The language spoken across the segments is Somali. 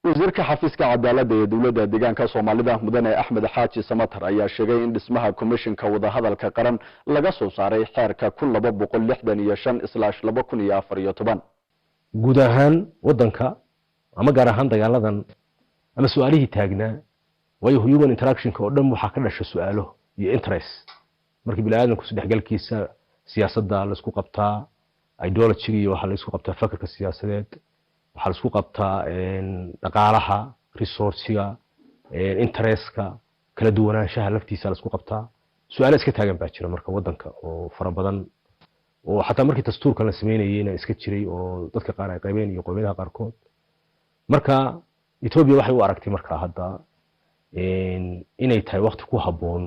Wasiirka xafiiska cadaaladda ee Dowladda Deegaanka Soomaalida, Mudane Axmed Xaaji Samatar, ayaa sheegay in dhismaha komishinka wadahadalka qaran laga soo saaray xeerka 1265/2014. Guud ahaan waddanka ama gaar ahaan dagaaladan ama su-aalihii taagnaa, waayo human interactionka oo dhan waxaa ka dhasha su-aalo iyo interest. Markii bini aadamku isdhexgalkiisa, siyaasadda laisku qabtaa, ideologyga iyo waxaa laisku qabtaa fakerka siyaasadeed, waxaa laisku qabtaa dhaqaalaha, resourcega, interestka, kala duwanaanshaha laftiisa laisku qabtaa. Su-aalo iska taagan baa jira marka waddanka oo fara badan, oo xataa markii dastuurkan la sameynayeyna iska jiray, oo dadka qaar ay qabeen iyo qowmiyadaha qaarkood. Marka Etoobiya waxay u aragtay marka hadda inay tahay waqti ku habboon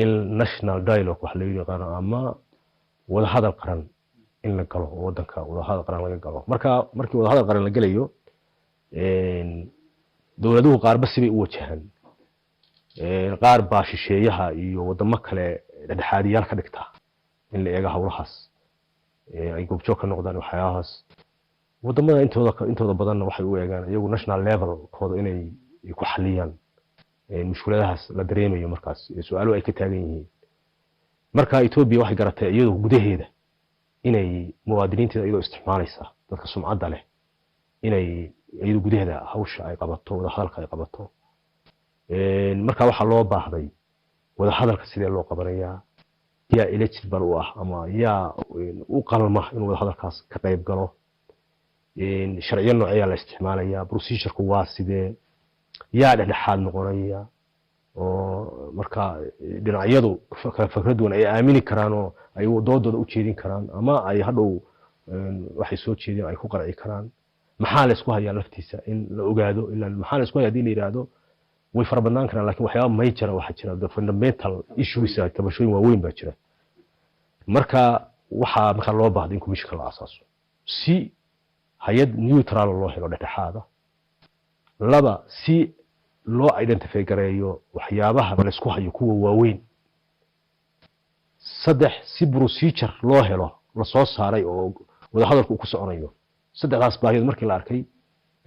in national dialogue wax loo yaqaano ama wadahadal qaran in la galo, oo waddanka wadahadal qaran laga galo. Marka markii wadahadal qaran la gelayo, dowladuhu qaarba sibay u wajahaan. Qaar baa shisheeyaha iyo wadamo kale dhexdhexaadiyaal ka dhigta in la eego howlahaas, ay goobjoog ka noqdaan waxyaabahaas. Wadamada intooda badanna waxay u eegaan iyagu national levelkooda inay ku xaliyaan mushkuladahaas la dareemayo markaas su-aalo ay ka taagan yihiin. Marka Etoobiya waxay garatay iyadoo gudaheeda inay muwaadiniinteeda, iyadoo isticmaalaysa dadka sumcadda leh, inay iyadoo gudaheeda hawsha ay qabato, wadahadalka ay qabato. Marka waxaa loo baahday wadahadalka sidee loo qabanayaa, yaa eligible u ah ama yaa u qalma inuu wadahadalkaas ka qayb galo, sharciyo nooceeyaa la isticmaalayaa, procedureku waa sidee, yaa dhexdhexaad noqonaya, oo marka dhinacyadu kala fikrad duwan ay aamini karaan oo ay doodooda u jeedin karaan ama ay hadhow waxay soo jeedeen ay ku qarci karaan. Maxaa la isku hayaa laftiisa in la ogaado. Ilaa maxaa la isku hayaa hadii la yidhaahdo way fara badnaan karaan, lakin waxyaaba major waxaa jira, the fundamental issues, tabashooyin waaweyn baa jira. Marka waxaa markaa loo baahday in commissionka la asaaso si hay-ad neutral loo helo, dhexdhexaada. Laba, si loo identify gareeyo waxyaabaha laysku hayo kuwa waaweyn. Saddex, si procedure loo helo lasoo saaray oo wadahadalku uu ku soconayo. Saddexdaas baahiyood markii la arkay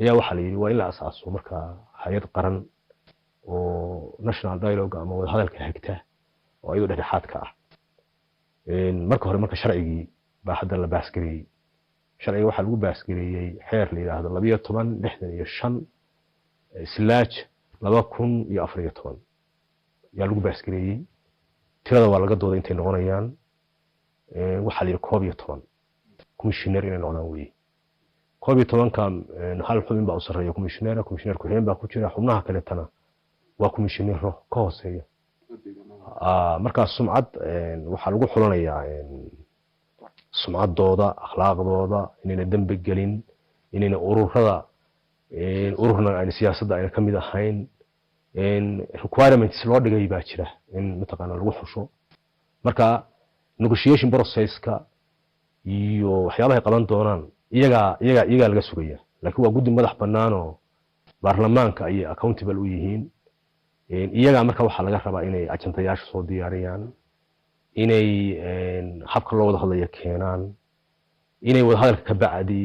ayaa waxaa la yidhi waa in la asaaso marka hay-ad qaran oo national dialogue ama wadahadalka hagta oo iyadoo dhexdhexaadka ah. Marka hore marka sharcigii baa hadda la baasgareeyey. Sharciga waxaa lagu baasgareeyey xeer la yidhaahdo 1265/2014 ayaa lagu baasgareeyey. Tirada waa laga dooday intay noqonayaan. Waxaa la yidhi 11 commissioner inay noqdaan weye. 11-ka hal xubin baa u sarreeya commissioner, commissioner ku-xigeen baa ku jira, xubnaha kaleetana waa commissionero ka hooseeya. Markaa sumcad waxaa lagu xulanayaa sumcaddooda, akhlaaqdooda, inayna dembi gelin, inayna ururada ururna ayna siyaasadda ayna ka mid ahayn. Requirements loo dhigay baa jira in mataqaana lagu xusho. Marka negotiation processka iyo waxyaabahay qaban doonaan iyagaa laga sugaya, laakiin waa guddi madax bannaan oo baarlamaanka ayay accountable u yihiin iyagaa. Marka waxaa laga rabaa inay ajandayaasha soo diyaariyaan, inay habka loo wada hadlaya keenaan, inay wadahadalka ka bacdi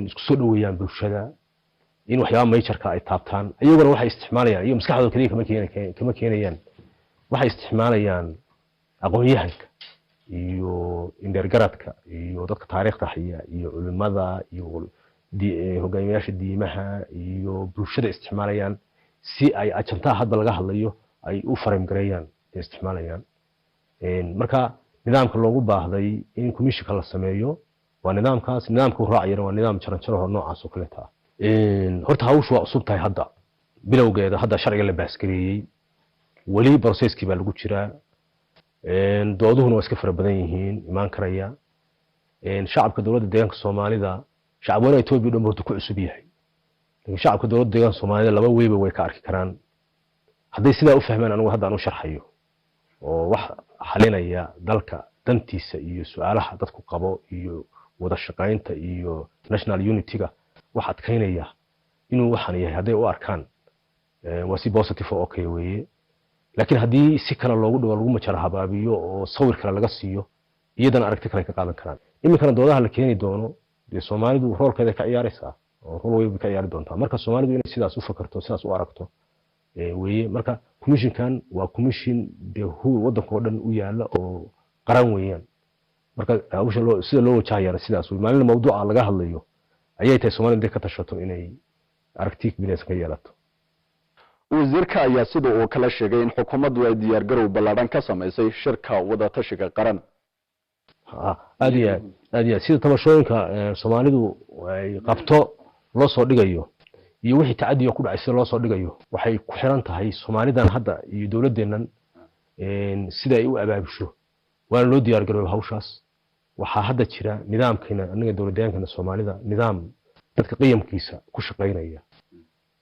isku soo dhoweeyaan bulshada, in waxyaaba majorka ay taabtaan. Iyaguna waxay isticmaalayaan, iyo maskaxdooda keliya kama keenayaan, waxay isticmaalayaan aqoon-yahanka iyo indheergaradka iyo dadka taariikhda haya iyo culimada iyo hogaamiyayaasha diimaha iyo bulshada isticmaalayaan si ay ajandaha hadba laga hadlayo ay u frame gareeyaan ay isticmaalayaan. Marka nidaamka loogu baahday in commissionka la sameeyo waa nidaamkaas. Nidaamka u raacayana waa nidaam jaranjaraho noocaas oo kaleeta ah. Horta hawshu waa cusub tahay hadda bilowgeeda, hadda sharciga la baasgareeyey, weli processkii baa lagu jiraa. Dooduhuna waa iska fara badan yihiin imaan karaya. Shacabka Dowladda Deegaanka Soomaalida, shacab weynaha Etoobiya dhan horta ku cusub yahay, lakin shacabka Dowladda Deegaanka Soomaalida laba weyba way ka arki karaan hadday sidaa u fahmaan anigu hadda aan u sharxayo, oo wax xalinaya dalka dantiisa iyo su-aalaha dadku qabo iyo wada shaqaynta iyo national unity-ga wax adkaynaya inuu waxaan yahay hadday u arkaan, waa si positive oo okay weeye. Laakiin haddii si kale loogu dhigo, lagu majara habaabiyo oo sawir kale laga siiyo, iyadana aragti kale ka qaadan karaan. Iminkana doodaha la keeni doono dee Soomaalidu roolkeeda ka ciyaaraysaa. Oo role weyn bay ka ciyaari doontaa. Marka Soomaalidu inay sidaas u fakarto, sidaas u aragto weeye. Marka commissionkan waa commission dee hu waddanka oo dhan u yaala oo qaran weeyaan. Marka hawsha loo sida loo wajahayana sidaas wey. Maalin mawduuca laga hadlayo ayay tahay Soomaalida intay ka tashato inay aragti midaysan ka yeelato. Wasiirka ayaa sida uu kala sheegay in xukuumaddu ay diyaargarow ballaadhan ka samaysay shirka wadatashiga qaran. Aad iyo aad, aad iyo aad. Sida tabashooyinka Soomaalidu ay qabto loo soo dhigayo iyo wixii tacadiga ku dhacay sida loo soo dhigayo, waxay ku xiran tahay Soomaalidan hadda iyo dowladdeennan sida ay u abaabusho. Waana loo diyaar garooba hawshaas. Waxaa hadda jira nidaamkeena anaga dowlad deegaankana Soomaalida, nidaam dadka qiyamkiisa ku shaqaynaya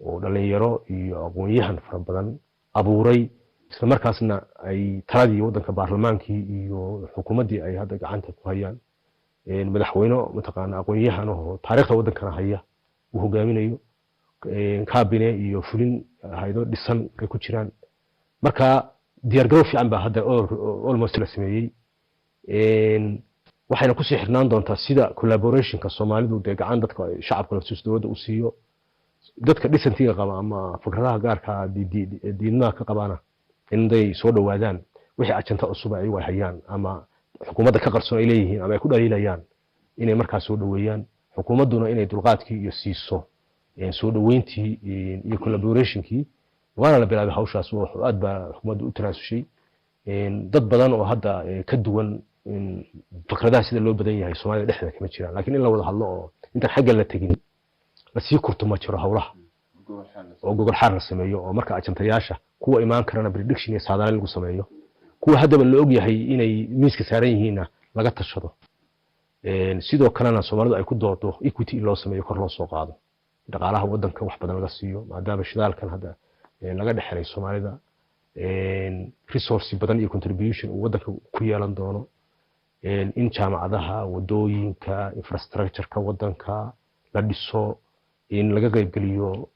oo dhalinyaro iyo aqoon-yahan fara badan abuuray, isla markaasna ay taladii waddanka, baarlamaankii iyo xukuumaddii ay hadda gacanta ku hayaan, madaxweyne mataqaana aqoon-yahan oo taariikhda waddankana haya uu hogaaminayo, cabinet iyo fulin haydo dhisan ay ku jiraan. Marka diyaargarow fiican baa hadda almost la sameeyey. Waxayna kusii xirnaan doontaa sida collaborationka Soomaalidu dee gacan dadka shacabka laftiisa dowladda u siiyo, dadka dissentinga qaba ama fikradaha gaarka diidmaha ka qabaana inday soo dhowaadaan, wixii ajanta cusub ayagu ay hayaan ama xukuumadda ka qarsoon ay leeyihiin ama ay ku dhaliilayaan inay markaas soo dhoweeyaan, xukuumadduna inay dulqaadkii iyo siiso soo dhoweyntii iyo collaborationkii. Waana la bilaabay hawshaas oo aad baa xukuumaddu u tanaasushay. Dad badan oo hadda ka duwan fikradaha sida loo badan yahay Soomaalida dhexdeeda kama jiraan, laakiin in la wada hadlo oo intaan xagga la tegin lasii kurto ma jiro howlaha oo gogol xaar la sameeyo, oo marka ajantayaasha kuwa imaan karana prediction iyo saadaalin lagu sameeyo, kuwa haddaba la og yahay inay miiska saaran yihiinna laga tashado. Sidoo kalena Soomaalidu ay ku doodo equity in loo sameeyo, kor loo soo qaado dhaqaalaha waddanka, wax badan laga siiyo, maadaama shidaalkan hadda laga dhexelay Soomaalida resource badan iyo contribution uu waddanka ku yeelan doono, in jaamacadaha, wadooyinka, infrastructure-ka waddanka la dhiso, in laga qaybgeliyo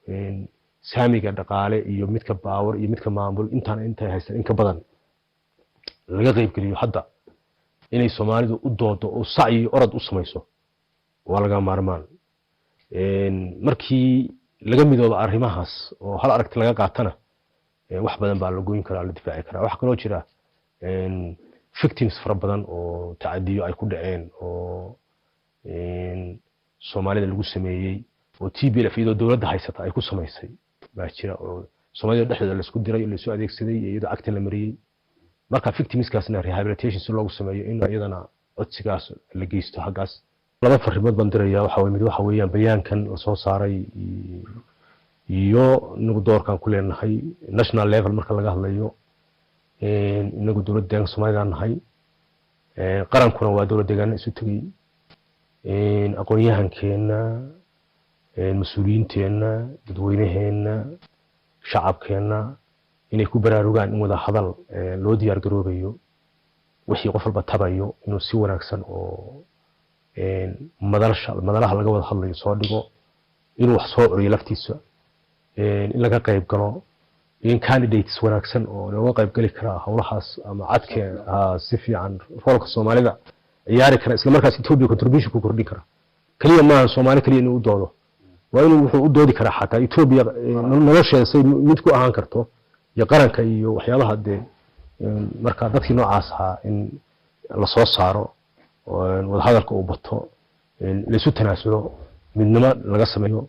saamiga dhaqaale iyo midka power iyo midka maamul, intaan intay haystaan in ka badan laga qaybgeliyo. Hadda inay Soomaalidu u doodo oo sacyi orod u samayso waa laga maarmaan. Markii laga midoobo arrimahaas oo hal aragti laga qaatana, wax badan baa la goyn karaa, la difaaci karaa. Waxaa kaloo jira victims fara badan oo tacadiyo ay ku dhaceen oo Soomaalida lagu sameeyey oo TPLF iyadoo dowladda haysata ay ku samaysay baa jira, oo Soomaalida dhexdeeda laisku diray, laisu adeegsaday iyo iyadoo cagta la mariyey. Marka victimskaasna rehabilitation si loogu sameeyo in iyadana codsigaas la geysto xaggaas. Laba farrimood baan diraya. Waxa mid waxa weeyaan bayaankan la soo saaray iyo inagu doorkan ku leenahay national level marka laga hadlayo. Inagu dowladda deegaanka Soomaalida nahay, qarankuna waa dowlad deegaana isu tegey. Aqoon-yahankeenna, mas-uuliyiinteenna, dadweynaheenna, shacabkeenna inay ku baraarugaan in wada hadal loo diyaar garoobayo, wixii qof walba tabayo inuu si wanaagsan oo madalsha madalaha laga wada hadlayo soo dhigo, inuu wax soo curiyo laftiisa, in laga qayb galo, in candidates wanaagsan oo looga qayb geli karaa howlahaas ama cadke si fiican roolka Soomaalida ciyaari kara, isla markaas Ethiopia contribution ku kordhin kara. Kaliya maaha Soomaali kaliya inuu u doodo, waa inuu wuxuu u doodi karaa xataa Ethiopia nolosheeda say mid ku ahaan karto iyo qaranka iyo waxyaabaha dee. Marka dadkii noocaas ahaa in la soo saaro, wadahadalka uu bato, laisu tanaasulo, midnimo laga sameeyo,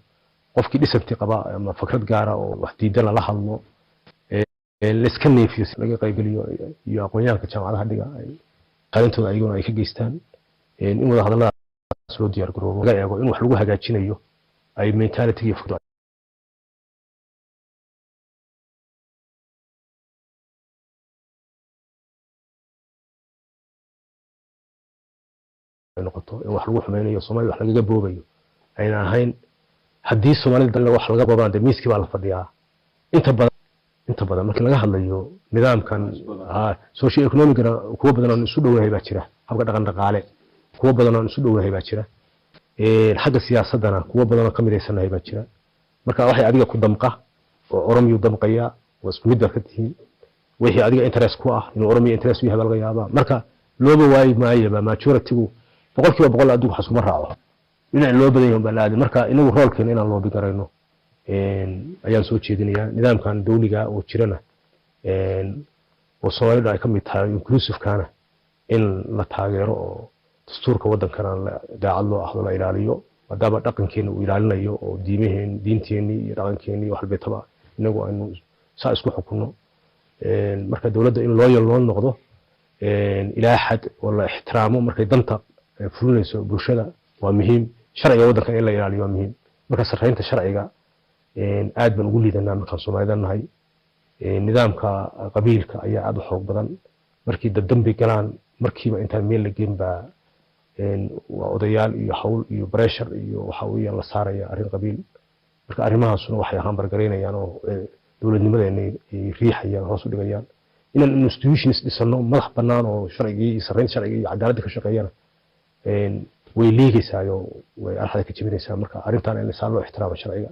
qofkii dissent qaba ama fikrad gaara oo wax diidan lala hadlo, laiska neefiyo, laga qaybgeliyo, iyo aqoon-yahanka jaamacadaha dhiga ay kaalintooda ayaguna ay ka geystaan in wada hadalladaas loo diyaar garoobo, laga eego in wax lagu hagaajinayo ay mentality iyo fikradu ay noqoto in wax lagu xumeynayo Soomaalida, wax lagaga boobayo ayna ahayn. Haddii Soomaalida wax laga boobaan, dee miiskii baa la fadhiyaa. Inta badan markii laga hadlayo nidaamkan socio economicna, kuwo badan aan isu dhowahay baa jira, habka dhaqan dhaqaale kuwo badan aan isu dhowahay baa jira, xagga siyaasaddana kuwo badan oo ka midaysanahay baa jira. Marka waxay adiga ku damqa oo Oromiyuu damqaya, waa isku mid baad ka tihiin. Wixii adiga interest ku ah inuu Oromiya interest u yahay baa laga yaabaa. Marka looba waayi maayaba majority-gu 100% adigu wax iskuma raaco. Dhinac loo badan yahay baa la aaday. Marka inagu roolkeena inaan loobi garayno ayaan soo jeedinayaa. Nidaamkan dawliga oo jirana oo Soomaalida ay ka mid tahay, inclusivekana in la taageero oo dastuurka waddankana daacad loo ahdo, la ilaaliyo, maadaama dhaqankeena uu ilaalinayo oo diimaheen, diinteenii iyo dhaqankeenii iyo waxalbeetaba inagu aynu saa isku xukunno. Marka dowladda in loyal loo noqdo ilaa xad oo la ixtiraamo markay danta fulinayso bulshada waa muhiim. Sharciga waddankan in la ilaaliyo waa muhiim. Marka sarreynta sharciga aad baan ugu liidanaa markaan Soomaalida nahay. Nidaamka qabiilka ayaa aad u xoog badan. Markii dad dambi galaan, markiiba intaan meel la geen baa waa odayaal iyo hawl iyo pressure iyo waxa weeyaan la saaraya arrin qabiil. Marka arrimahaasuna waxay hambargaraynayaan oo dowladnimadeena ay riixayaan, hoos u dhigayaan. Inaan institutions dhisano madax bannaan oo sharcigii iyo sarreynta sharciga iyo cadaaladda ka shaqeeyana way liigaysaa oo way arxada ka jebinaysaa. Marka arrintan in saa loo ixtiraamo sharciga.